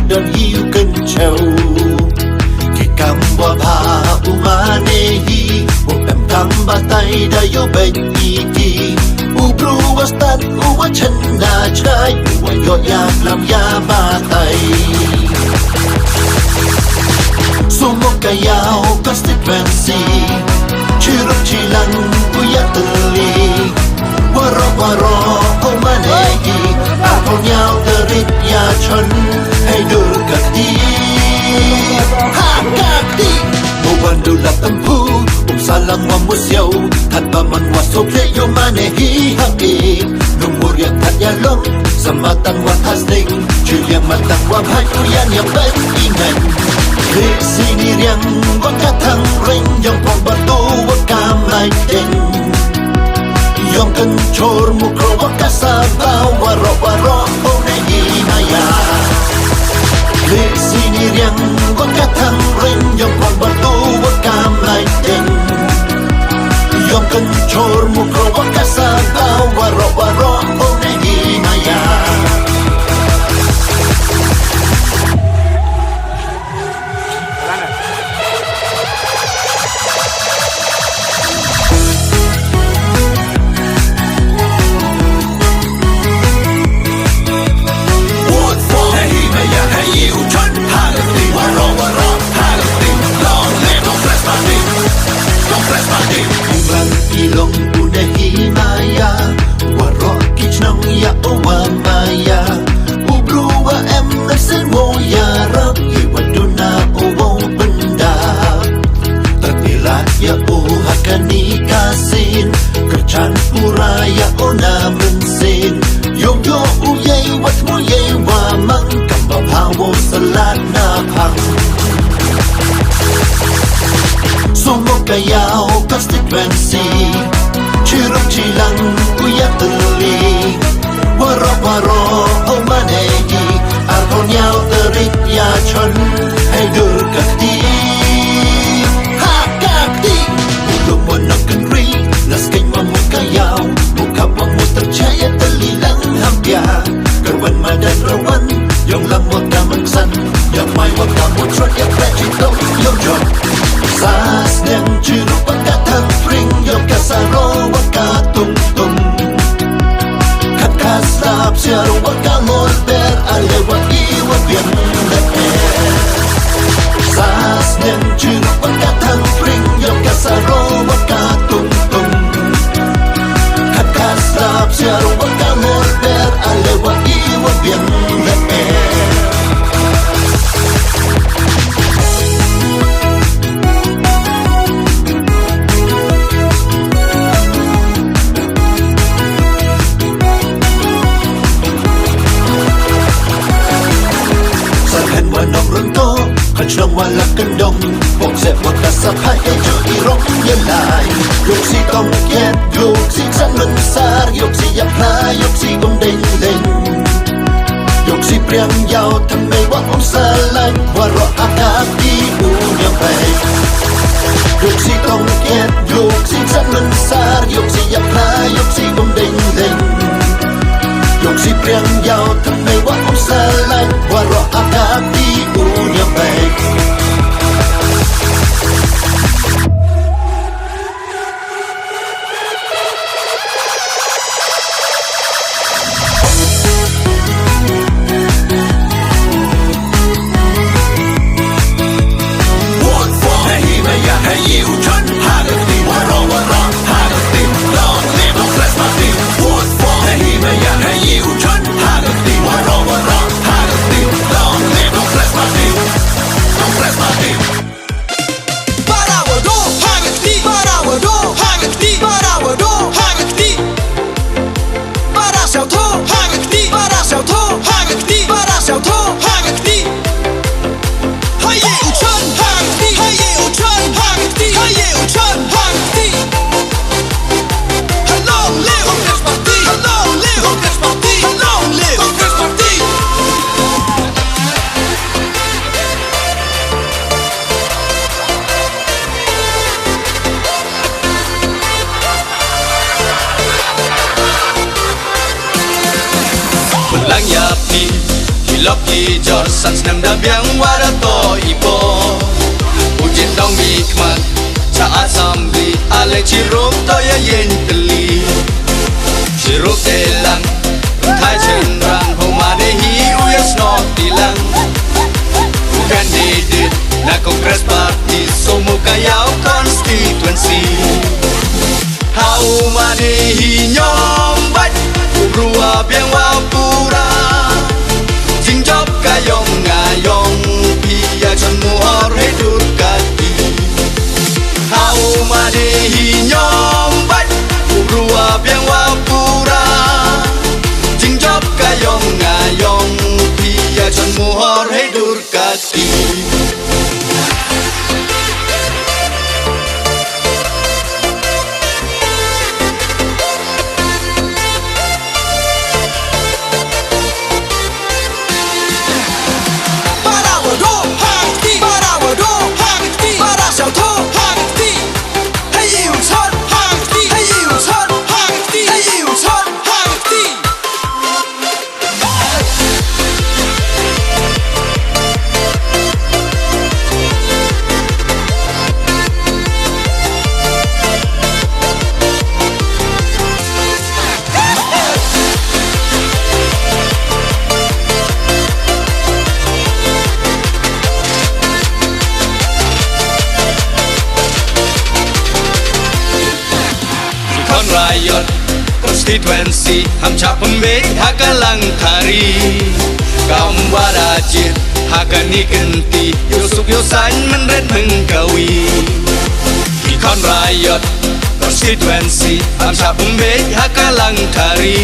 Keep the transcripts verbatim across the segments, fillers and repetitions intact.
Don hi u kynchew. Ki kam wa bha u mane hi, u em kam batai da yoh beit i ki. U bru wa stad u wa chen na chai, u wa yoh ya klam ya batai. Sumok ka yaw constituency, chirup chilang u ya tuli. Waroh waroh ho mane hi, a ho nyaw tarik ya chon, hei dur ka kti. Ha ka kti. Mo wan du la tampu, um salang wa musiaw, hat ba man wa sok le yo mane hi ha ki. Nung mur ya that ya long, sa matan wa thasning, chil ya matan wa bhai u yan ya pen i ngan. Ri sini riang wa ka thang ring, yong pong ba tu wa ka mai ding. Yong kan chor mukro wa ka sa ba waroh waroh, oh ne hi maya. Ri sini riang wa ka thang ring, yong pong ba tu wa ka mai ding. Yong kan chor mukro wa ka sa ba waroh waroh, oh ne hi maya. Ilong u ne hi maya, waroh ki chnong ya u wa maya. U bru wa em na sin wo ya rap, i wa duna u wo benda. Tat ilat ya u ha kani ka sin, kyrchan pura ya u na mynsin. Yong yo u yei wat mo yei wa mang, kam ba bha wo salat na phang. Sumok ka yaw constituency, chirup chilang u ya tuli. Waroh waroh ho mane hi, ar ho nyaw tarik ya chon, hei dur ka kti. Ha ka kti. U lum wa nok kan ri, las keng wa mut ka yaw, u kap wa mut ter chaya tali lang ham pia. Karwan madan rawan, yong lam wa ka man san, yong mai wa ka mut chot ya pra chi tong, yong jot. Sas nyang chirup wa ka thang ring, yong ka sa ro wa ka tung tung. Khat ka slap siar wa ka mor ber, ale wa i wa biang da e. Sas nyang chirup wa ka thang ring, yong ka sa ro wa ka tung tung. Khat ka slap siar wa ka mor ber, ale wa i wa biang da e. Sa hen wa nong run to, kan chnong wa la kyndong, bok se wa ka sa phai e jo i rong ya lai. Yok si tong kiet, yok si chan man sar, yok si yak na, yok si um deng deng. Yok si priang yaw tang mei wa um sa lai, waroh a ka kti u nyam bai. Yok si tong kiet, yok si chan man sar, yok si yak na, yok si um deng deng. Yok si priang yaw tang mei wa um sa lai, waroh a ka kti u nyam bai. Para wa do, ha ka kti, para wa do, ha ka kti, para wa do, ha ka kti. Para siaw tho, ha ka kti, para siaw tho, ha ka kti, para siaw tho, ha ka kti. Ha ye u chan, ha ka kti, ha ye u chan, ha ka kti, ha ye u chan, ha ka kti. Ha long live Congress Party, ha long live Congress Party, ha long live Congress Party. Pynlang ya phi, ki Lok ki jor san snem da biang wa da toh i bor. U jin dong mi khmat cha Assembly, ale chirup toh ya yen peli. Chirup te lang, thai chen rang, ho ma de hi u ya snok ti lang. U candidate na Congress Party, Somo Kayao constituency. Ha u ma de hi ñiom bait, u bru wa biang wa pura. Jingjop ka yong nga yong phi, ya chon muhor hei dur ka ti. Ha u ma de hi ñiom bait, u bru wa biang wa pura. Jingjop ka yong nga yong phi, ya chon muhor hei dur ka ti. Ki khon Raiot constituency, ham chap pynbeit ha ka Langthari. Kam wa da jied ha kani kynti, yow suk yow saiñ mynret mynkawi. Ki khon Raiot constituency, ham chap pynbeit ha ka Langthari.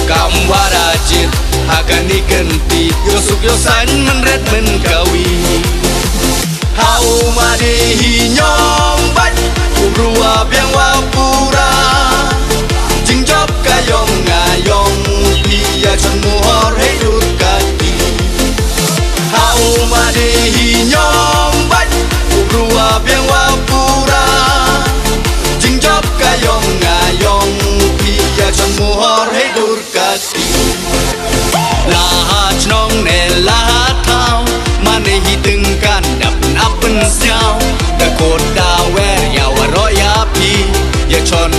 Kam wa da jied ha kani kynti, yow suk yow saiñ mynret mynkawi. Ha u ma de hi ñiom bait, u bru wa biang wa pura. Jingjop ka yong nga yong phi, ya chon muhor hei dur ka ti. Ha u ma de hi ñiom bait, u bru wa biang wa pura. Jingjop ka yong nga yong phi, ya chon muhor hei dur ka ti. Laha chnong ne laha thaw, mane hi tyngkan dap nap pynsñiaw. Da khot da wer ya waroh ya phi, ya chon